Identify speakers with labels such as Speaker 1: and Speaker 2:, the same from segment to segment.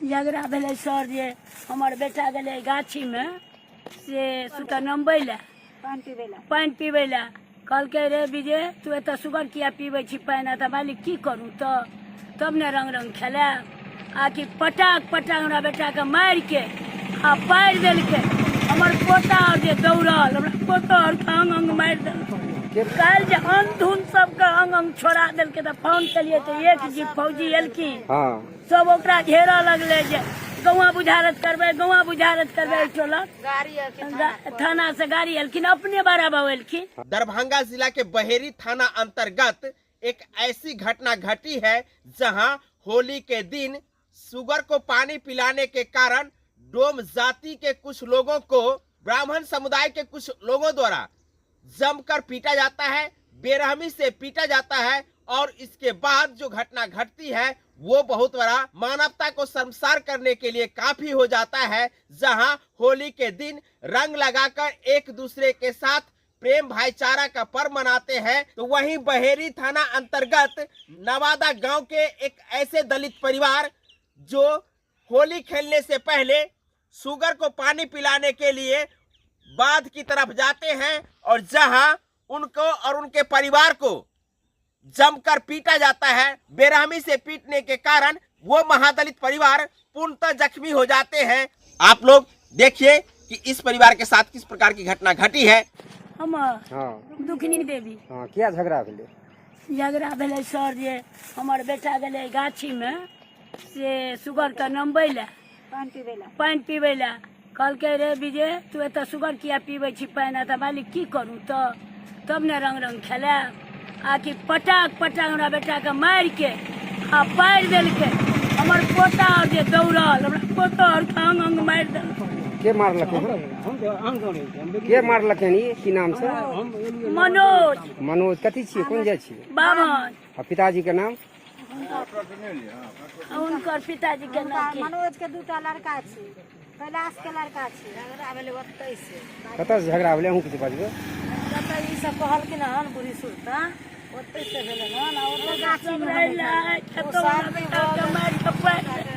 Speaker 1: झगड़ा भेलै सर जे हमर बेटा गेलै गाछीमे से सुतऽ नमबै लए, पानि पीबै लए। कहलकै रे विजय, तू एतऽ सुगर किया पीबै छी पानि? आ तऽ मालिक की करू, तऽ तब ने रंग रंग खेलायब। आ कि पटाक पटाक हमरा बेटाके मारिके आ पारि देलकै। हमर पोता आओर जे दौड़ल, हमरा पोता आओर अंग अंग मारि देलकै। काल्हि जे अंधुन सबके अंग अंग छोड़ा देलकै। तऽ फोन केलियै तऽ एक जीप फौजी एलखिन। सब ओकरा घेरऽ लगलै जे गौआ बुझारत करबै, गौआ बुझारत करबै। एहि टोलक थाना से गाड़ी एलखिन, अपने बराबर एलखिन।
Speaker 2: दरभंगा जिला के बहेरी थाना अंतर्गत एक ऐसी घटना घटी है जहां होली के दिन सुगर को पानी पिलाने के कारण डोम जाति के कुछ लोगों को ब्राह्मण समुदाय के कुछ लोगों द्वारा जमकर पीटा जाता है, बेरहमी से पीटा जाता है और इसके बाद जो घटना घटती है वो बहुत बड़ा मानवता को शर्मसार करने के लिए काफी हो जाता है। जहां होली के दिन रंग लगाकर एक दूसरे के साथ प्रेम भाईचारा का पर्व मनाते हैं, तो वहीं बहेरी थाना अंतर्गत नवादा गांव के एक ऐसे दलित परिवार जो होली खेलने से पहले सुगर को पानी पिलाने के लिए बांध की तरफ जाते हैं और जहां उनको और उनके परिवार को जमकर पीटा जाता है। बेरहमी से पीटने के कारण वो महादलित परिवार पूर्णतः जख्मी हो जाते हैं। आप लोग देखिए कि इस परिवार के साथ किस प्रकार की घटना घटी है।
Speaker 1: हम दुखनी देवी।
Speaker 3: हाँ, किया झगड़ा भेलै?
Speaker 1: झगड़ा भेलै सर जे हमर बेटा गेलै गाछीमे से सुगरके नमबै लए, पानि पीबै लए। कहलकै रे विजय, तू एतऽ सुगर किया पीबै छी पानि? आ तऽ मालिक की करू, तऽ तब ने रंग रंग खेलायब। आ कि पटाक पटाक हमरा बेटाके मारिके आ पारि देलकै। हमर पोता आओर जे दौड़ल, हमरा पोता आओर अंग अंग मारि देलकै।
Speaker 3: के मारलक? के मारलक? ई की नाम छै?
Speaker 1: मनोज।
Speaker 3: मनोज कथी छियै? कोन जाइ छियै?
Speaker 1: बाभन।
Speaker 3: आ पिताजी के नाम?
Speaker 1: हुनकर पिताजी के नाम की?
Speaker 4: मनोज के दूटा लड़का छै, कैलाश के लड़का छै। झगड़ा भेलै ओतै से।
Speaker 3: कतऽ से झगड़ा भेलै? अहूँ किछु बजबै।
Speaker 4: जतऽ ई सब कहलखिन हन बूढ़ी सुरता, ओतै से भेलै हन। आ ओतऽ गाछी
Speaker 1: सब रहलै, कतौ हमरा बेटाके मारि कऽ पारि देलकै।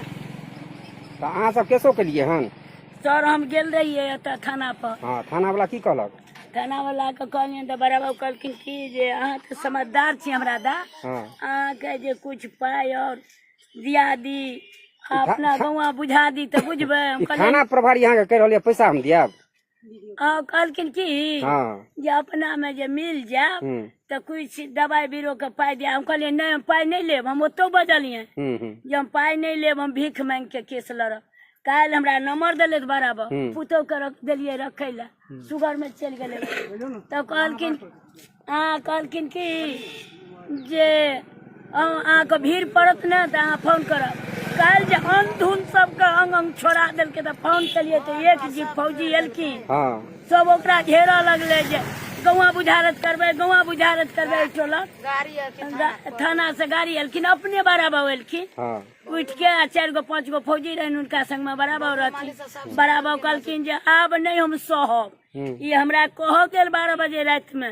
Speaker 3: तऽ अहाँ सब केसो केलियै हन?
Speaker 1: सर, हम गेल रहियै एतऽ थाना पर।
Speaker 3: हँ, थाना वाला की कहलक?
Speaker 1: थाना वाला के कहलियनि तऽ बड़ा बाबू कहलखिन कि जे अहाँ तऽ समझदार छी हमरा दा, अहाँके जे कुछ पाइ और दिया दी आ अपना गौआ बुझा दी तऽ बुझबै। हम
Speaker 3: ई
Speaker 1: कहलियै
Speaker 3: थाना प्रभारी अहाँके कहि रहल यऽ पैसा हम दियाब?
Speaker 1: हँ, कहलखिन कि जे अपना मे जे मिल जायब तऽ कुछ दवाइ बीरो के पाइ दिया। हम कहलियै नहि, हम पाइ नहि लेब। हम ओतौ बजलियै जे हम पाइ नहि लेब, हम भीख मांगि के केस लड़ब। काल्हि हमरा नंबर देलथि बराबर, पुतोह के रख देलियै रखै लए, सुगर मे चलि गेलै। तऽ कहलखिन, अहाँ कहलखिन कि जे अहाँके भीड़ पड़त ने तऽ अहाँ फोन करब। काल्हि जे अंधुन सबके अंग अंग छोड़ा देलकै तऽ फोन केलियै तऽ एक जीप फौजी एलखिन। सब ओकरा घेरऽ लगलै जे गौआ बुझारत करबै, गौआ बुझारत करबै। एहि टोलक थाना से गाड़ी एलखिन, अपने बराबर एलखिन। उठि के आ चारि गो पाँच गो फौजी रहनि हुनका संगमे, बराबर रहथिन। बराबर कहलखिन जे आब नहि हम सहब। ई हमरा कहऽ गेल 12 बजे रातिमे।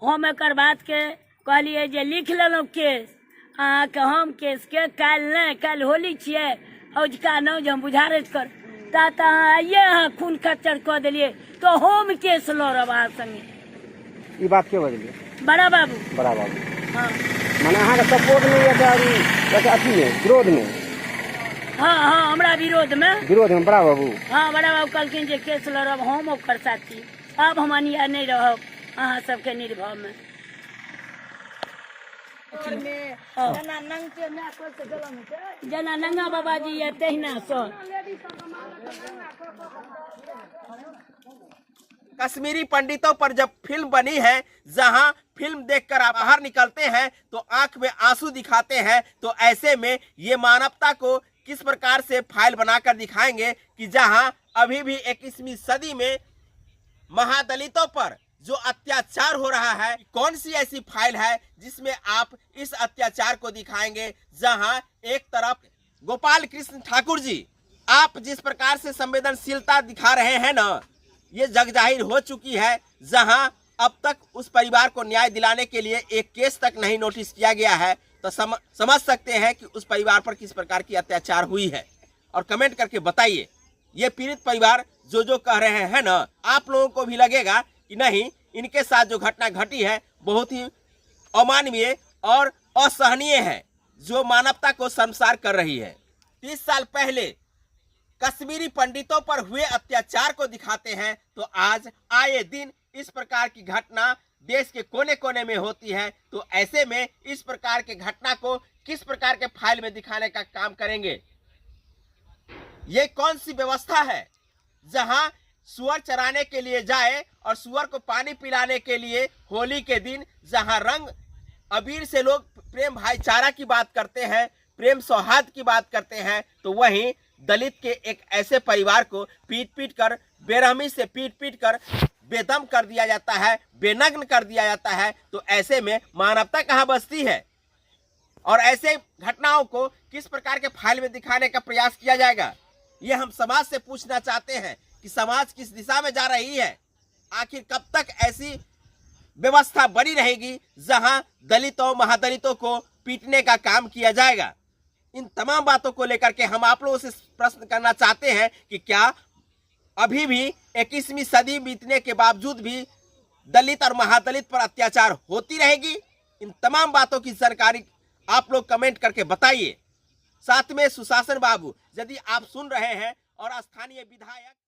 Speaker 1: हम एकर बातके कहलियै जे लिख लेलहुँ केस अहाँके, हम केसके काल्हि नहि, काल्हि होली छियै, औझका नहि जे हम बुझारैत कर ता तऽ अहाँ आइए अहाँ खून खच्चर कऽ देलियै तऽ हम केस लड़ब अहाँ संगे।
Speaker 3: ई बात के बजलियै?
Speaker 1: बड़ा बाबू।
Speaker 3: बड़ा बाबू।
Speaker 1: हँ।
Speaker 3: माने अहाँके सपोर्ट मे या तऽ अथी मे, विरोध मे?
Speaker 1: हँ हँ, हमरा विरोध मे।
Speaker 3: विरोध मे बड़ा बाबू?
Speaker 1: हँ, बड़ा बाबू कहलखिन जे केस लड़ब हम ओकर साथी, आब हम अनिया नहि रहब अहाँ सबके निर्भय मे। जेना नंगा बाबाजी यऽ तहिना सर।
Speaker 2: कश्मीरी पंडितों पर जब फिल्म बनी है, जहां फिल्म देखकर आप बाहर निकलते हैं तो आंख में आंसू दिखाते हैं, तो ऐसे में ये मानवता को किस प्रकार से फाइल बनाकर दिखाएंगे कि जहां अभी भी 21वीं सदी में महादलितों पर जो अत्याचार हो रहा है, कौन सी ऐसी फाइल है जिसमें आप इस अत्याचार को दिखाएंगे? जहां एक तरफ गोपाल कृष्ण ठाकुर जी, आप जिस प्रकार से संवेदनशीलता दिखा रहे हैं ना, ये जग जाहिर हो चुकी है। जहां अब तक उस परिवार को न्याय दिलाने के लिए एक केस तक नहीं नोटिस किया गया है, तो समझ सकते हैं कि उस परिवार पर किस प्रकार की अत्याचार हुई है। और कमेंट करके बताइए। ये पीड़ित परिवार जो जो कह रहे हैं ना, आप लोगों को भी लगेगा कि नहीं, इनके साथ जो घटना घटी है बहुत ही अमानवीय और असहनीय है, जो मानवता को शर्मसार कर रही है। 30 साल पहले कश्मीरी पंडितों पर हुए अत्याचार को दिखाते हैं, तो आज आए दिन इस प्रकार की घटना देश के कोने कोने में होती है। तो ऐसे में इस प्रकार के घटना को किस प्रकार के फाइल में दिखाने का काम करेंगे? ये कौन सी व्यवस्था है जहां सुअर चराने के लिए जाए और सुअर को पानी पिलाने के लिए होली के दिन, जहां रंग अबीर से लोग प्रेम भाईचारा की बात करते हैं, प्रेम सौहार्द की बात करते हैं, तो वहीं दलित के एक ऐसे परिवार को पीट पीट कर, बेरहमी से पीट पीट कर बेदम कर दिया जाता है, बेनग्न कर दिया जाता है। तो ऐसे में मानवता कहाँ बसती है? और ऐसे घटनाओं को किस प्रकार के फाइल में दिखाने का प्रयास किया जाएगा? ये हम समाज से पूछना चाहते हैं कि समाज किस दिशा में जा रही है। आखिर कब तक ऐसी व्यवस्था बनी रहेगी जहां दलितों महादलितों को पीटने का काम किया जाएगा? इन तमाम बातों को लेकर के हम आप लोगों से प्रश्न करना चाहते हैं कि क्या अभी भी 21वीं सदी बीतने के बावजूद भी दलित और महादलित पर अत्याचार होती रहेगी? इन तमाम बातों की जानकारी आप लोग कमेंट करके बताइए। साथ में सुशासन बाबू, यदि आप सुन रहे हैं, और स्थानीय विधायक